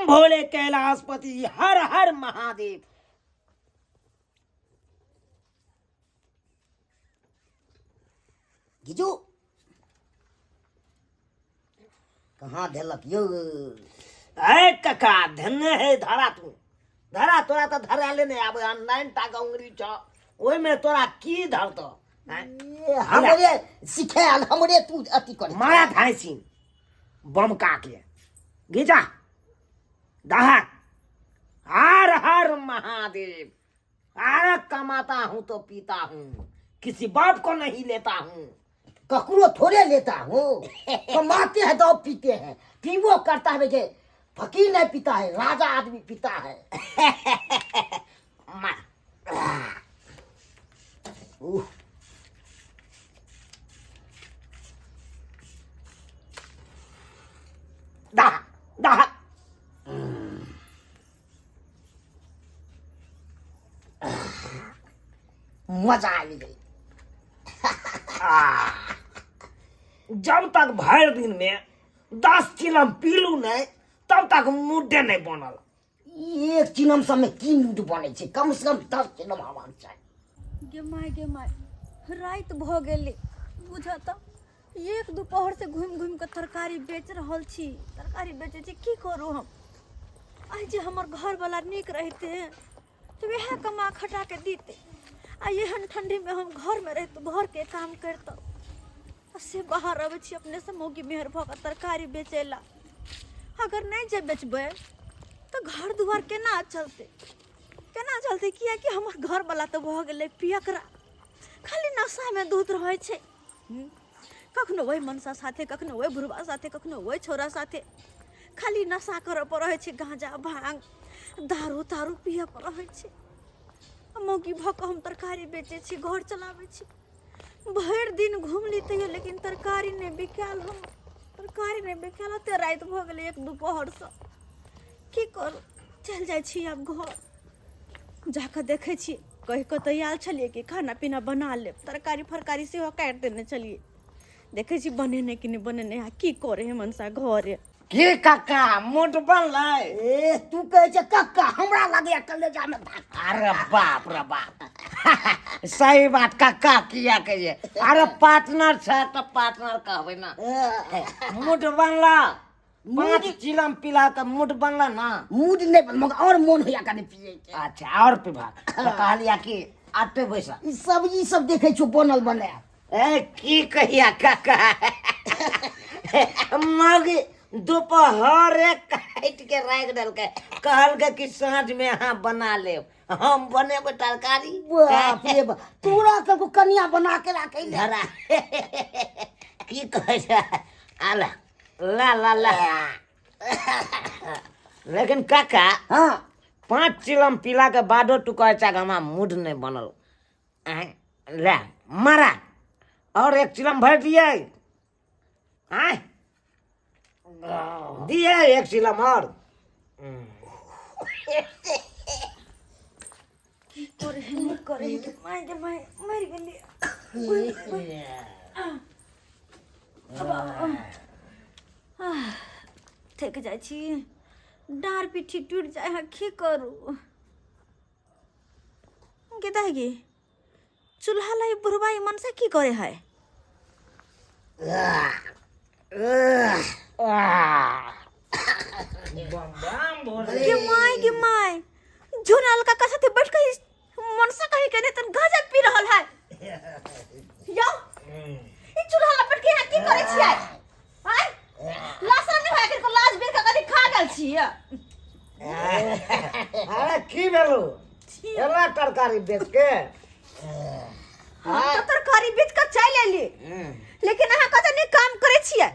बम भोले कैलाशपति, हर हर महादेव। गिजू कहाँ देलक यौ? ए कका, धन्य है, धरा तू धरा, तोरा तऽ धराले नहि आबै। ऑनलाइन टा उंगली छ, ओहिमे तोरा की धरतौ? ए, हमरे सिखायल, हमरे तू अथी कर। मारा धाइसी बमका के घिचा दहाक। हर हर महादेव। अरे कमाता हूँ तो पीता हूँ, किसी बाप को नहीं लेता हूँ। ककरो थोड़े लेता हूँ, कमाते हैं तो पीते हैं। पीबो करता है के फकीर नहीं पीता है, राजा आदमी पीता है। उह, दाह दाह। मजा आबि गेल। आ, जब तक भरि दिन में 10 चिलम पीलू नहीं, तब तक मुड्डे नहीं बनल। ई एक चिलम सबमे की मूड बनै छै? कम से कम 10 चिलम हेबाक चाही। गे माय, गे माय, राति भऽ गेलै। बुझऽ तऽ एक दुपहर से घुमि घुमि कऽ तरकारी बेच रहल छी, तरकारी बेचै छी। की करू हम? आइ जे हमर घरवला नीक रहिते तऽ वएह कमा खटा के दिते, आ एहन ठंडीमे हम घरमे रहितहुँ, घरके काम करितहुँ, आ से बाहर अबै छी अपनेसँ मौगी मेहर भऽ कऽ तरकारी बेचै लए। अगर नहि जे बेचबै तऽ घर दुआर केना चलतै, केना चलतै? किएकि हमर घरवला तऽ भऽ गेलै पियकरा, खाली नशामे धुत रहै छै। कखनो ओहि मनसा साथे, कखनो ओहि बुढ़बा साथे, कखनो ओहि छौड़ा साथे, खाली नशा करऽ पर रहै छै। गाँजा भांग दारू तारू पियऽ पर रहै छै। आ मौगी भऽ कऽ हम तरकारी बेचै छी, घर चलाबै छी। भरि दिन घुमली तैयो लेकिन तरकारी नहि बिकायल, हम तरकारी नहि बिकायल। ओते राति भऽ गेलै एक दुपहरसँ। की करू? चलि जाइ छी आब घर, जाकऽ देखै छी। कहि कऽ तऽ आयल छलियै कि खाना पीना बना लेब, तरकारी फरकारी सेहो काटि देने छलियै। देखै छी बनेने कि नहि बनेने, आ की करे है मनसा घरे। की कक्का, मोट बनलै? ए, तू कहै छै कक्का, हमरा लगैया कलेजा मे धक्का। अरे बाप रे बाप, सही बात कक्का किया कहिए? अरे पार्टनर छै तऽ पार्टनर कहबै ना। मुड बनला? 5 चिलम पीला तऽ मुड बनला ना? मूड नहि बन, मगर और मोन होइया कनि पिए के। अच्छा, और पीबा तऽ कहलिया कि आते बैसा। ई सब्जी सब देखै छौ बनल बनायल? ए, की कहिया काका, मग दोपहरे काटि के राखि देलकै, कहलकै कि साँझ में अहाँ बना लेब, हम बनेबै तरकारी। बाप रे बाप, तोरा सबके कनिया बना के राखै ले। धरा, की कहै छै, आला ला ला ला। लेकिन काका, हाँ, 5 चिलम पीला के बादो तू कहै छै कि हमरा मूड नहि बनल। आँय, ले मारा, और एक चिलम भरि दियै? आँय, दिए एक चिलम और? की करे है, नहि करे है? गे माय, गे माय, मरि गेलियै। थकि जाइ छी, डाँर पिट्ठी टूटि जाइ है। की करू गे दाइ? गे चूल्हा लाई बुढ़वा ई मनसा की करे है? गे माय, गे माय, झुनल काका साथे बैठ के मनसा कहीं के नहीं तन गांजा पी रहल है। यौ, ई चूल्हा ला बैठ के यहाँ की करे छियै? आय लाज नहीं होय के? लाज बेर के कथी खा गेल छियै? अरे की भेलो एला तरकारी बेच के? हम तऽ तरकारी बेच के चलि एली, लेकिन अहाँ कतऽ नीक काम करै छियै?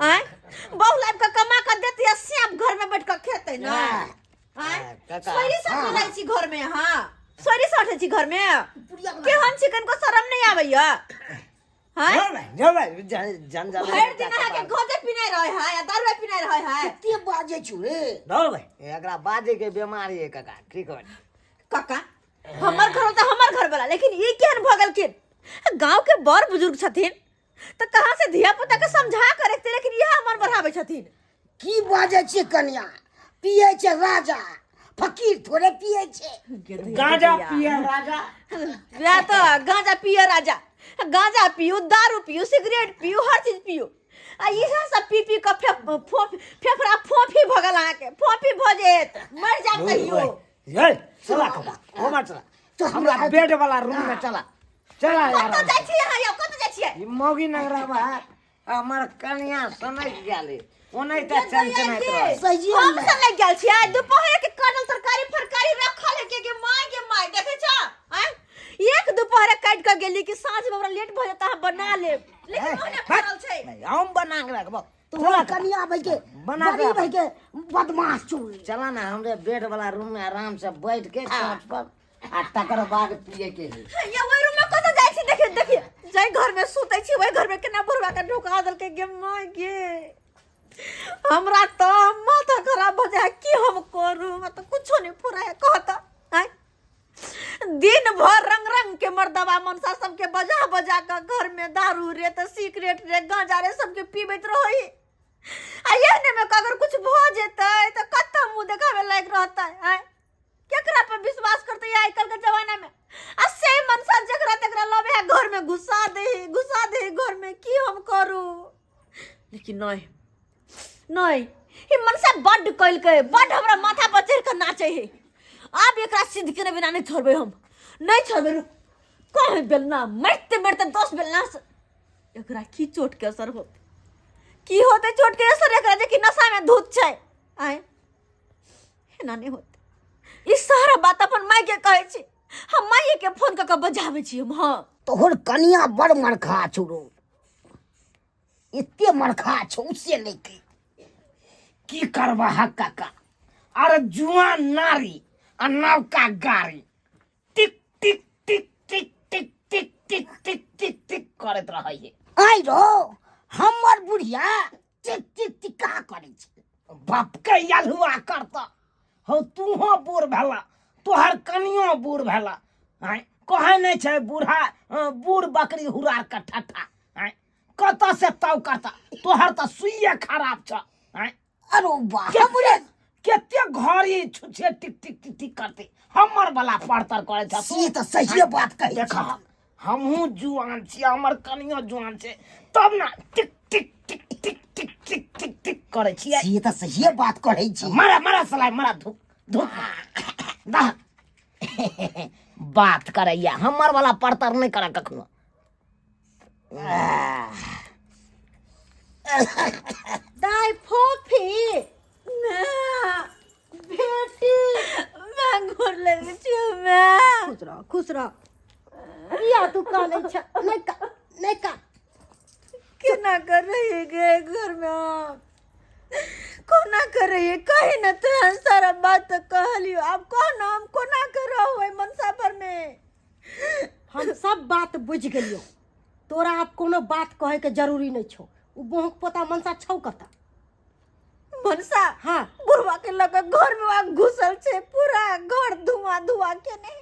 आँय, बहु लाबि कऽ कमा कऽ देती आ श्याम घर में बैठ कऽ खेतै ने? आँय, काका। सोरी सब जाइ छी घर में अहाँ, सोरी सठै छी घर में। केहन छी, कनिको शरम नहि आबैया? आँय, जो भाई, जन जन भरि दिन अहाँके गजे पिनाइ रहै है आ दारुए पिनाइ रहै है। कते बाजै छु रे? दो भाई, एकरा बाजे के बीमारी है काका, की कहै? काका, हमर घर तऽ हमर घर वाला, लेकिन ई केहन भऽ गेलखिन? गांव के बड़ बुजुर्ग छथिन तऽ कहाँ से धिया पुता के समझा के रखते, लेकिन इएह हमर बढ़ाबै छथिन। की बाजै छियै कनिया? पिए छै राजा, फकीर थोड़े पिए छै। गांजा पिए राजा। वएह तऽ गांजा पिए राजा। गांजा पियू, दारू पियू, सिगरेट पियू, हर चीज पियू, आ इएह सब पी पी कऽ फेफड़ा फोफी भऽ गेल अहाँके, फोफी भऽ जायत, मरि जायब कहियो। ये चला कका, ओमा चला, तो हमरा बेड वाला रूम में चला चला यार। कतऽ जाइ छियै अहाँ यौ, कतऽ जाइ छियै? ई मौगी नगराबा हमर कनिया सनक गेलै, ओनाहिते चनचनाइत रहै। सही। हम मे। सनक गेल छियै? आइ दुपहर के काटल तरकारी फरकारी रखल है के गे माय, गे माय, देखै छ आँय? एक दुपहर काटि कऽ गेली कि साँझ में हमरा लेट भऽ जेता, हम बना लेब, लेकिन ओहने फड़ल छै। नहीं, हम बना के रखबो। तोहर कनिया भाई के बना के बड़ी रख। भाई के बदमाश छौ। चला ना हमरे बेड वाला रूम में, आराम से बैठ के कांच पर, आ तकर बाद पिए के है। ये ओहि रूम में कतऽ जाइ छी? देखिए देखिए, जाहि घर में सुतै छी ओहि घर में केना बुढ़वा के ढुका देलकै। गे माय गे, हमरा तऽ माथा खराब भऽ जाइ है। की हम करू? हमरा तऽ कुछो नहि फुराय है। कहत आँय, दिन भर रंग रंग के मर्दबा मनसा सबके बजा बजा कऽ घर में दारू रे तऽ सिगरेट रे गांजा रे सबके पीबैत रहै, आ एहने में अगर कुछ भऽ जेतै तऽ कतऽ मुँह देखाबै लायक रहतै? आँय, केकरा पर विश्वास करते आइ काल्हि के जमाना में? आ से मनसा जकरा तकरा लबे है घर में घुसा दे, घुसा दे घर में। की हम करू? लेकिन नहीं नहीं, ई मनसा बड्ड कलकै, बड्ड हमरा माथा पर चढ़ि कऽ नाचै है। आब एकरा सिद्ध केने बिना नहि छोड़बै हम, नहि छोड़बै। रुक, कहे बेलना मरते मरते 10 बेलना से एकरा की चोट के असर होत, की होते चोट के असर एकरा, जे कि नशा में धुत छै। आय, एना नहि होत। ई सारा बात अपन माय के कहै छी हम, माइए के फोन कऽ कऽ बजाबै छी हम। हाँ, तोहर कनिया बड़ मरखा छौ रौ, एते मरखा छौ से नहि कहि। की करबा हा काका, अरे जुआन नारी आ नवका गाड़ी टिक टिक टिक टिक टिक टिक टिक टिक टिक टिक करैत रहै। आइ रौ, हमर बुढ़िया टिक टिक टिक कहाँ करै छै? बाप के यलहुआ करता हौ, तूहो बूढ़ भेला, तोहर कनियो बूढ़ भेला। आँय, कहै नहि छै बूढ़ा बूढ़ बकरी हुरार के ठट्ठा? आँय, कतऽ से ताव करता? तोहर तऽ सुइए खराब छ। आँय, अरो बा, हमरे कते घड़ी छुछे टिक टिक टिक टिक करते, हमर वाला पड़तर करे छ। से तऽ सहिए बात कहै देख, छी। हमहूँ जुआन छी, हमर कनियो जुआन छै, तब ने टिक टिक टिक टिक टिक टिक टिक टिक करै छियै। से तऽ सहिए बात कहै छी। मारा मारा सलाइ मारा, धूप धूप दह बात करैया, हमर वाला पड़तर नहि करा कखनो। दाइ फोफी, बेटी, मैं गोर लगै छियौ मैं। खुश रह, खुश रह। किया तू कानै छ? नहि का, नहि का। केना कर रही गे घर में हम, कोना कर रही? कही न, तो सारा बात तो कहलियो, आब कह न, हम कोना कर रहबै मनसा पर में? हम सब बात बुझि गेलियौ तोरा, आब कोनो बात कहै के जरूरी नहि छौ। उ बहुक पोता मनसा छौ कतऽ? मनसा? हाँ। बुढ़वा के लग घर में वहाँ घुसल छै, पूरा घर धुआं धुआं केने।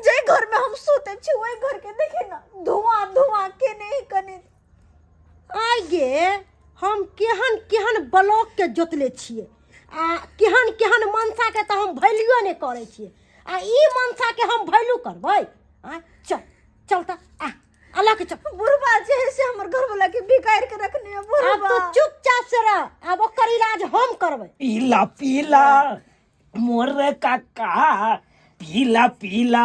जे घर में हम सुते छी ओहि घर के देखी न, धुआं धुआं केने कने। आइ गे, हम केहन केहन ब्लॉक के जोतले छियै आ केहन केहन मनसा के तऽ हम वैल्यूए नहि करै छियै, आ ई मनसा के हम वैल्यू करबै? आ चल चल तऽ आ, आ लऽ के चल। बुढ़वा जे है से हमर घर वाला के बिगाड़ के रखने है आब बुढ़वा। तू चुपचाप से रह, आब ओकर इलाज हम करबै। पीला पीला मोर काका, पीला पीला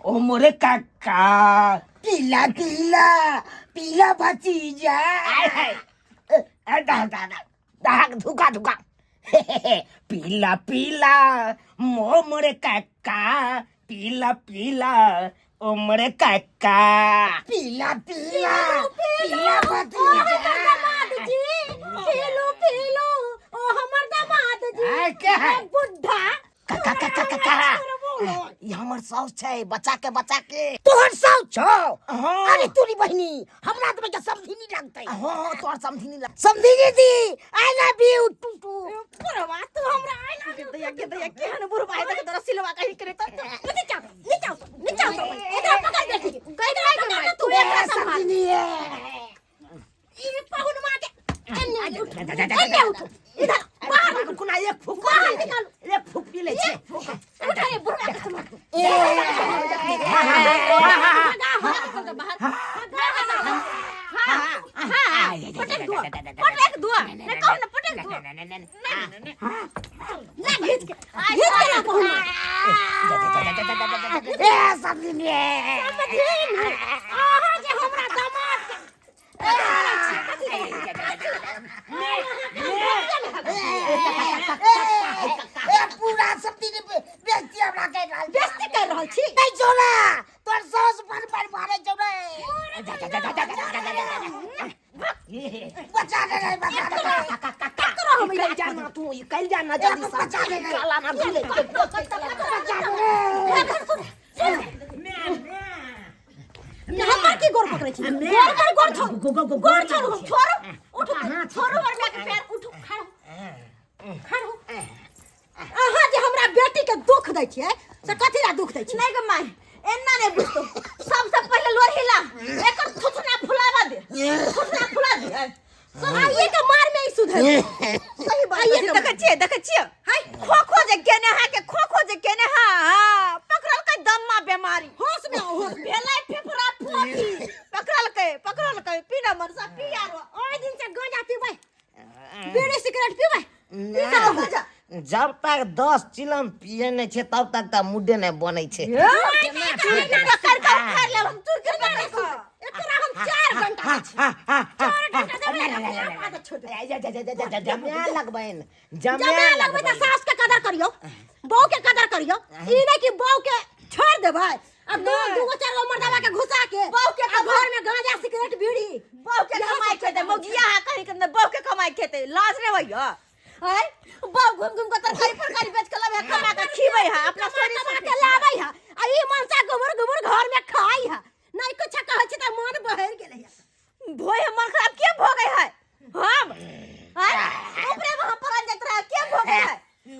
ओ मोरे काका, पीला पीला पीला भतीजा। आय हाय, ए दाह दाह दाह दाहक धुका धुका। पीला पीला मो मोरे काका, पीला पीला ओ मोरे काका, पीला पीला पीला भतीजा। दामाद जी, पीलू पीलू, ओ हमर दामाद जी। आय के है? बुढ़ा। काका काका काका, ई हमर साउस छै, बचा के बचा के। तोहर साउस छौ? हाँ। अरे तोरी बहिनी, हमरा तऽ बच्चा समधिनी लगतै। हाँ, तोहर समधिनी लग। समधिनी दी, I love you to to. बुढ़वा, तू हमरा I love you दैया के दैया। केहन बुढ़वा है देख, तोरा सिलवा कहीं करे तो नीचा नीचा नीचा, एकरा पकड़ बेटी, एकरा पकड़ तू, एकरा संभाल। समधिनी है। ई पहुनवा के एन्ने उठ, एन्ने उठ, इधर बाहर। कोना एक फूक बाहर। बाहर निकालू। एक फूक पी ले छै। उठा ये बुढ़वा के सामान। पटक दुआ, पटक दुआ, नहीं कहू ना, पटक दुआ। ला घीच के, घीच के ला कहू ना। ए समझी ने। समझी ने। अहाँ जे हमरा दामाद के ए पूरा सब दिन बेइज्जती हमरा कर रहल। बेइज्जती कर रहल छी। नहीं छोड़ा तोर सास पर पर मारे छौ रे। बचा ले रे, बचा ले रे। कल जाना तू, कल जाना जल्दी से। बचा ले रे। काला ना भूले। बचा ले रे। हमर की गोर पकड़ै छी? गोर पर गोर छोड़ू, गोर छोड़ू, छोड़ो, उठो, छोड़ो बड़का के पैर, उठो, खड़ा हो, खड़ा हो। अहाँ जे हमरा बेटी के दुख दै छियै से कथी ला दुख दै छियै? नहीं गे माई, एना नहीं बुझतो। सबसे पहले लोरही ला, एकर थुथना फुलावा दे, थुथना फुला दे। आइए के मार में ही सुधर। सही बात आइए के देखै छियै, देखै छियै। हाय, खो खो जे केने हा के, खो खो जे केने हा, हा, पकड़लकै दम्मा बेमारी। होश में आओ, होश में। भेलै फेफड़ा फोकी, पकड़लकै, पकड़लकै, पीना मनसा पिया रो। ओहि दिन से गांजा पीबै, बीड़ी सिगरेट पीबै, पी के रहू। जब तक 10 चिलम पिए नहीं छे तब तक त मुडे नहीं बनै छे। पकड़ के उखाड़ लेब हम, तुर के पकड़ के। एकरा हम 4 घंटा दै छियै। 4 घंटा देबै, अपने आप आदत छोड़ देबै। जमा लगबैन, जमा लगबै तऽ सास के कदर करियौ, बहू के कदर करियौ। ई नहि कि बहू के छोड़ देबै आ दू दूगो चार गो मर्दावा के घुसा के बहू के आ घर में गांजा सिगरेट बीड़ी। बहू के कमाई खेतै, मौगिया हा कहीं के बहू के कमाई खेतै, लाज नहि होइया? आँय, बहू घुम घुम के तरकारी फरकारी बेच के लाबै है, कमा के खिबै है अपना कमा शरीर कमा से। के लाबै है आ ई मनसा गुबुर गुबुर घर में खाई है। नहीं कुछ कहै छी तऽ मन बहरि गेलै है। भोय है मन खराब के भऽ गई है हम? आँय, ऊपरे वहाँ पड़ल जाइत रहे, के भऽ गई है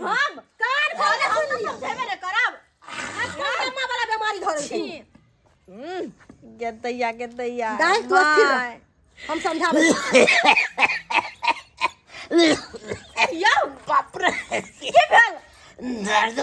हम? कान खोल के हम सुन तऽ लियौ। समझेबे नहि करब। अम्मा वाला बीमारी धरल छै। गेदैया गेदैया। दाइ, तू स्थिर रह। हम समझाबै छी। यौ बाप रे, की भेल? दर्द।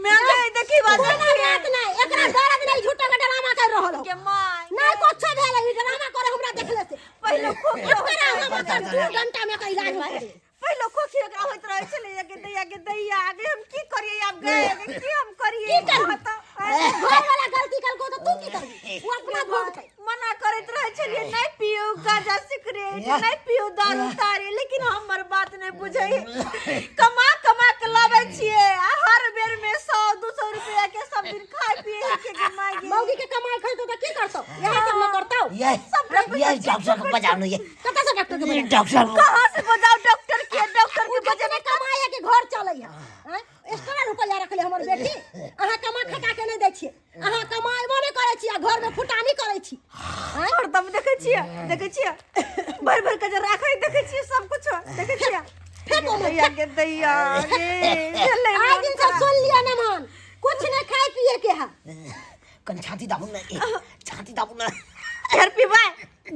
मैं देखी बात। कोनो बात नहि, एकरा दर्द नहि, झूठो के ड्रामा कर रहल हो। के माय नहीं कुछ भेल, ई ड्रामा करे हमरा देखले से। पहिले खोखी एकरा हम एकर 2 घंटा में एकर इलाज हो जेतै। पहिले खोखी एकरा होइत रहै छलै। गे दैया गे दैया, आगे हम की करियै आब? गए आगे की हम करियै? की करबी? बताउ। घर वाला गलती कलको तऽ तू की करबी? ओ अपना भोगतै। मना करैत रहै छलियै, नहि पियू गांजा सिगरेट, नहि पियू दारू तारी, लेकिन हमर बात नहि बुझै। कमा कमा के लाबै छियै आ हर बेर में 100-200 रुपया के सब दिन खाय पिए के गे माय गे। मौगी के कमाई खैतौ तऽ की करतौ? इएह सब ने करतौ। ये ये डॉक्टर के बजाओ ये। कतऽ से डॉक्टर के बजाउ? डॉक्टर कहाँ से बजाओ डॉक्टर के? डॉक्टर ओ के जतने बजेबे कमाई है कि घर चलै है। आँय? एक्स्ट्रा रुपैआ रखले हमर बेटी। अहाँ कमा खटा के नहि दै छियै, अहाँ कमाएबो नहि करै छी आ घर में फुटानी करै छी। आँय? हरदम देखै छियै, देखै छियै, भरि भरि के जे राखै, देखै छियै, सब कुछ देखै छियै। फेको मत। दैया गे दैया गे, भेलै आइ मन दिन से खराब। सुन लिअ ने मन, कुछ नहि खाय पिए के है। कन छाती दाबू ना, ए, छाती दाबू ना। फेर पीबै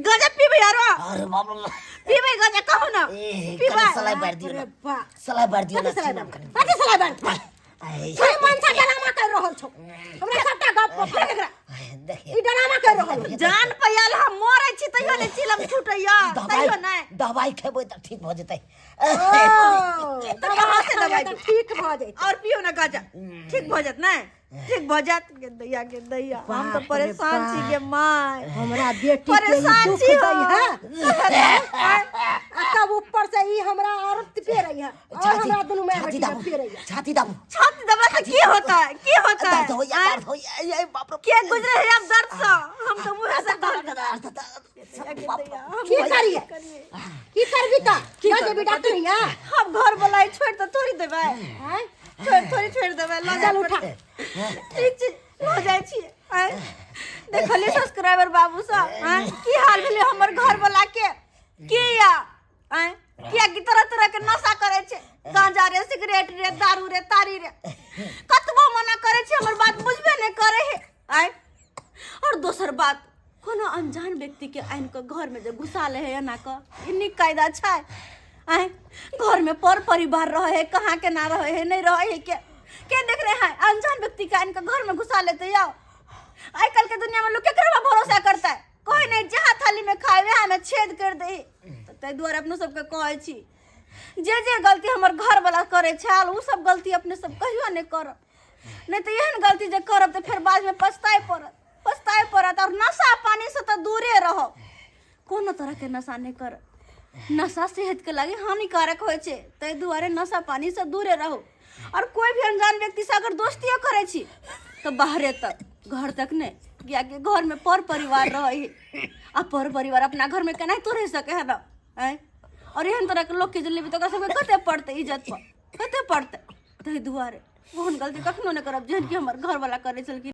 गजब, पीबै आरो। अरे बाप रे। पीबै गजब, कहू ना। ए पीबै। कन सलाई बार दियो ना, अरे बा। सलाई बार दियो ना। कथी सलाइ चिलम बार? कन। कथी सलाइ बार? ऐ, छै मनसा ड्रामा कर रहल छौ। हमरा सबटा गप फेक एकरा। देखिए ई ड्रामा कर रहल छौ। जान पैल हम मरै छी तैयो नहि चिलम छूटैया, दवाई तैयो नहि। दवाई खेबै तऽ ठीक भऽ जेतै। ओ, तऽ कहाँ से दवाई तऽ ठीक भऽ जेतै। और पियौ ना गाजा, ठीक भऽ जायत। नहि ठीक भऽ जायत। गे दैया गे दैया, हम तऽ बाप रे परेशान छी गे my. हमरा बेटी के ई परेशान दुख छी दै हम। है आ तब ऊपर से ई हमरा औरत पे रही है और हमरा दुनू माय छाती बेटी के दाबू, पे रही है। छाती दाबू। छाती दबला से की होता है? की होता है? दर्द होइया, आँय? दर्द होइया, ए बाप रे। के गुजरे है अब दर्द से? हम तो मुँह से दर्द, दर्द, दर्द, बाप रे। की करिए? की करबी तऽ? लऽ जेबी डॉक्टर हियाँ? हम घर वाला छोड़ तऽ थोड़ी देबै। आँय? छोड़ थोड़ी छोड़ देबै, लऽ चल उठा। ठीक छै, लऽ जाइ छी। आँय, देखलियै सब्सक्राइबर बाबू सब, आँय, की हाल भेलै हमर घर वाला के? की या आँय, कियाकि तरह तरह के नशा करै छै, गांजा रे, सिगरेट रे, दारू रे, तारी रे। कतबो मना करै छै, हमर बात बुझबे नहि करै है। आँय, और दोसर बात, कोनो अनजान व्यक्ति के आनि कऽ घर में जे घुसा ले है एना कऽ, ई नीक कायदा छै? आय घर में पर परिवार रहे है, कहाँ के ना रहे है, नहीं रहे है, के देख रहे हैं अनजान व्यक्ति का इनका घर में घुसा लेते जाओ। आजकल कल के दुनिया में लोग केकरा पर भरोसा करता है? कोई नहीं, जहाँ थाली में खाए वहाँ में छेद कर दे। तो ताहि दुआरे अपनो सबके कहै छी जे जे गलती हमर घर वाला करे छल उ सब गलती अपने सब कहियो नहीं करब, नहीं तो एहन गलती जे करब तो फेर बाद में पछताए पड़त, पछताए पड़त। और नशा पानी से तो दूरे रहो, कोनो तरह के नशा नहीं करब। नशा सेहत के लागे हानिकारक होइ छै, ताहि दुआरे नशा पानी से दूरे रहो। और कोई भी अनजान व्यक्ति से अगर दोस्तियो करै छी तो बाहरे तक, घर तक नहीं, कियाकि घर में पर परिवार रहै है आ पर परिवार अपना घर में केनाहितो रहि सकै है ना। आँय, और एहन तरह के लोग के जे लेबै तऽ ओकरा सबके कते पड़तै इज्जत पर, कते पड़तै। ताहि दुआरे ओहन गलती कखनो नहि करब जेहन कि हमर घरवला करै छलखिन।